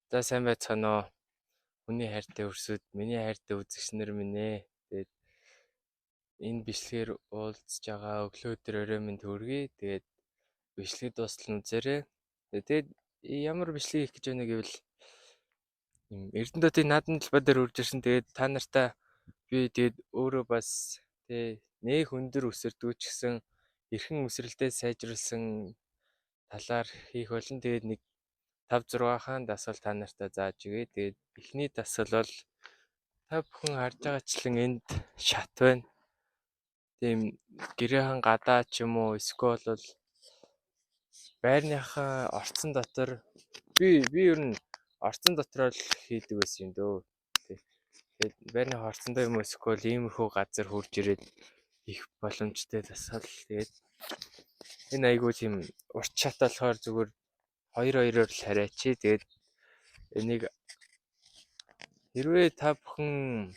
За, сайн байцгаана уу? Хүний хайртай өрсөд, миний хайртай үзэгч нар минь ээ. Тэгээд энэ бичлэгээр уулзж байгаа өглөө өдөр орой минь төргий. Тэгээд бичлэг дуустал нь үзээрэй. Тэгээд ямар бичлэг хийх гэж байна гэвэл Эрдэнэтийн наадмын талбай дээр үрж ирсэн. Тэгээд та нартай би тэгээд өөрөө бас тэ нэх өндөр өсөрдгүү ч гэсэн эрхэн өсрэлтээ сайжруулсан талаар хийх болно. Тэгээд нэг 5 6 хаан дасгал та нартай зааж өгье. Тэгээд эхний дасгал бол та бүхэн харж байгаачлан энд шат байна. Тийм гэрээхэн гадаа ч юм уу эсвэл бол байрныхаа орцон дотор би ер нь орцон дотор л хийдэг байсан юм дөө. Тэгээд байрныхаа орцондоо юм уу эсвэл иймэрхүү газар хурж ирээд их боломжтой дасгал. Тэгээд энэ айгүй тийм урт шат болохоор зүгээр 2-2-оор л харайчи. Тэгээд энийг хэрвээ та бүхэн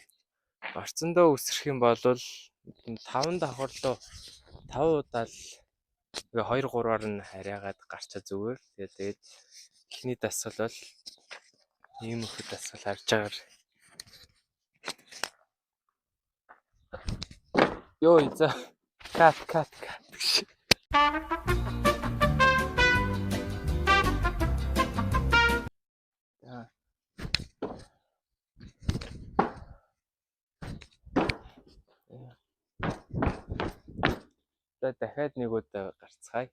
орцондоо үсрэх юм бол 5 давхар руу 5 удаа л 2 3-аар нь харайгаад гарчаа зүгээр. Тэгээд эхний дасгал бол иймэрхүү дасгал харж байгаарай. Йоо за кат кат кат гэж. За дахиад нэг удаа гарцгаая.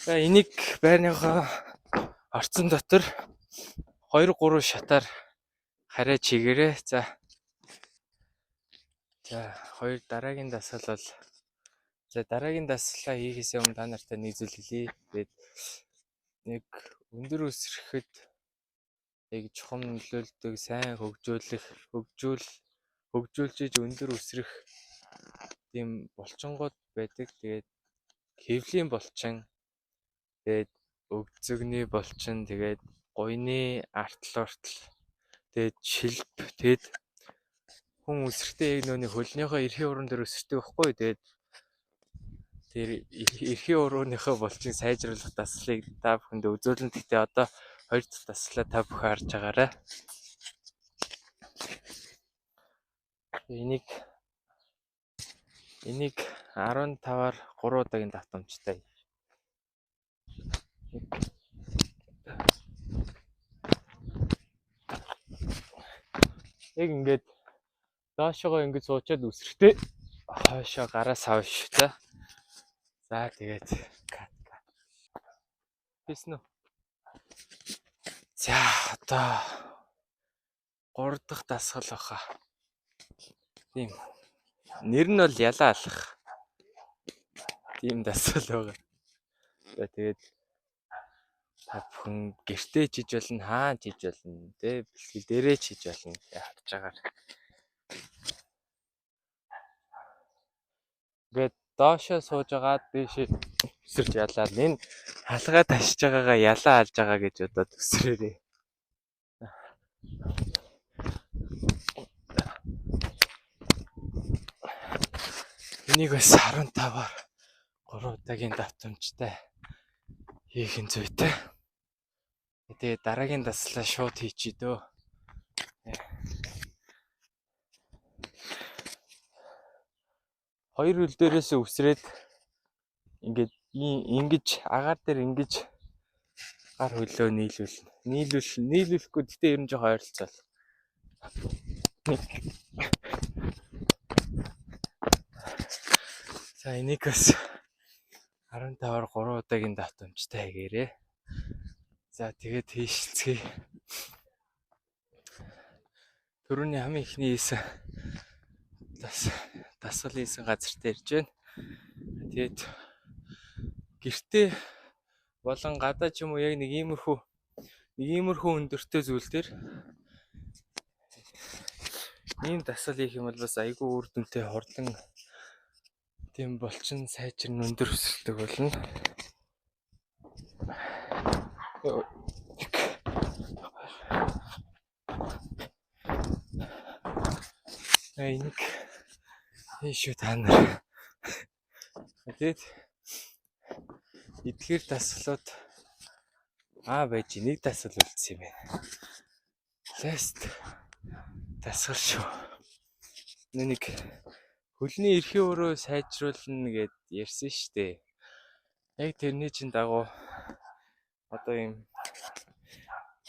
За энийг байрныхаа орцон дотор 2 3 шатаар хараа чигээрээ. За. За хоёр дараагийн дасгал бол за дараагийн дасгалаа хийхээс өмнө та нартай нэг зүйл хэлье. Тэгээд нэг өндөр өсөрөхөд яг чухам нөлөөлдөг, сайн хөгжүүлэх, хөгжүүлж иж өндөр өсрөх тийм булчингууд байдаг. Тэгээд хэвлийн булчин, тэгээд өгзөгний булчин, тэгээд гуйны артал уртал, тэгээд шилб, тэгээд хүн өсөртөө яг нөөний хөлнийхөө эрхийн уран дээр өсөрдөг байхгүй. Тэгээд тэр эрхийн урууныхоо булчинг сайжруулах дасгалыг та бүхэнд үзүүлнэ. Гэхдээ одоо хоёр дахь дасгалаа та бүхэн харж байгаарай. Энийг 15-аар 3 удаагийн давтамжтай. Яг ингээд доошогоо ингэж суучаад өсөртөө хойшоо гараас авш. За. За тэгээд кат кат. Хийсэн үү? За одоо 3 дахь дасгал баха. Тийм. Нэр нь бол ялаа алах. Тийм дасгал байгаа. За тэгээд та бүхэн гэртээ ч хийж болно, хаан ч хийж болно, тэ бэлтгэл дээрээ ч хийж болно. Харж байгаарай. Ингээд доошоо сууж агаад дээшээ өсөрч ялаад энэ халгаа ташиж байгаагаа ялаа алж байгаа гэж бодоод өсрөөрэй. Энийг бас 15-аар 3 удаагийн давтамжтай хийх нь зүйтэй. Тэгээ дараагийн дасгалаа шууд хийчихье дөө. Хоёр хөл дээрээс үсрээд ингээд ингэж агаар дээр ингэж гар хөлөө нийлүүл. Нийлүүлэхгүй гэхдээ ер нь жоохон ойролцоол. За энийг бас 15-аар 3 удаагийн давтамжтай хийгээрэй. За тэгээд хийшилцгээе. Төрөний хамгийн эхний хийсэн дасгал хийсэн газарт ирж байна. Тэгээд гэртээ болон гадаа ч юм уу яг нэг иймэрхүү өндөртэй зүйл дээр ийм дасгал хийх юм бол бас айгүй үр дүнтэй хурдан тийм булчин сайжирн өндөр өсөлтөг болно. Энийг шүү та нар. Тэгээд Эдгээр дасгалууд байж, нэг дасгал үлдсэн юм байна. Last дасгал шүү. Нэг хөлний эрхийн уруу сайжруулна гэд ярьсан шүү дээ. Яг тэрний чинь дагуу одоо ийм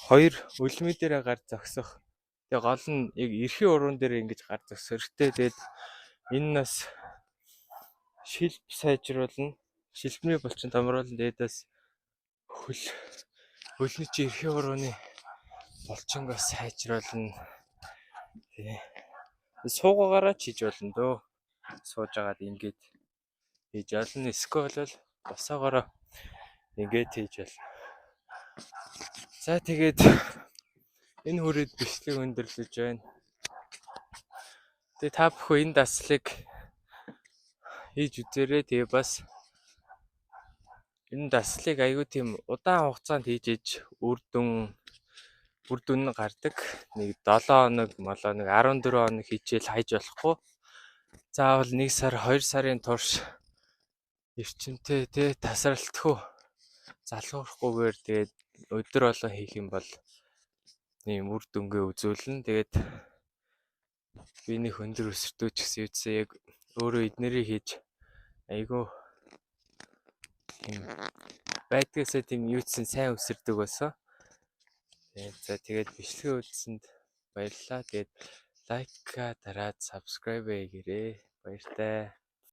хоёр өлмий дээрээ гар зогсох. Тэгээ гол нь яг эрхийн уруун дээр ингэж гар зогсох хэрэгтэй. Тэгээд энэ нас шилб сайжруулна. Шилбний булчин томруулна. Тэгээд бас хөлний чи эрхийн урууны булчинг бас сайжруулна. Тий. Суугаагаараа ч хийж болно дөө. Сууж агаад ингэж хийж болно. Эсвэл бол босоогоороо ингэж хийж болно. За, тэгээд энэ хүрээд бичлэг өндөрлөж байна. Тэгээ та бүхэн энэ дасгалыг хийж үзээрэй. Тэгээ бас энэ дасгалыг аягүй тийм удаан хугацаанд хийж иж үр дүн нь гардаг. Нэг 7 хоног, молоо нэг 14 хоног хийчихэл хайж болохгүй. Заавал 1 сар, 2 сарын турш эрчимтэй те, тасралтгүй, залгуурахгүйгээр тэгээд өдөр болгон хийх юм бол ийм үр дүнгээ үзүүлнэ. Тэгээд би нэг өндөр өсөртөө ч гэсэн юудсан, яг өөрөө эднэрийг хийж айгүй юм байдгаасаа тийм юудсан, сайн өсөрдөг байсан. Тэгээд за, тэгээд бичлэгээ үзсэнд баярлалаа. Тэгээд like аа дараад subscribe хийгээрэй. Баяртай.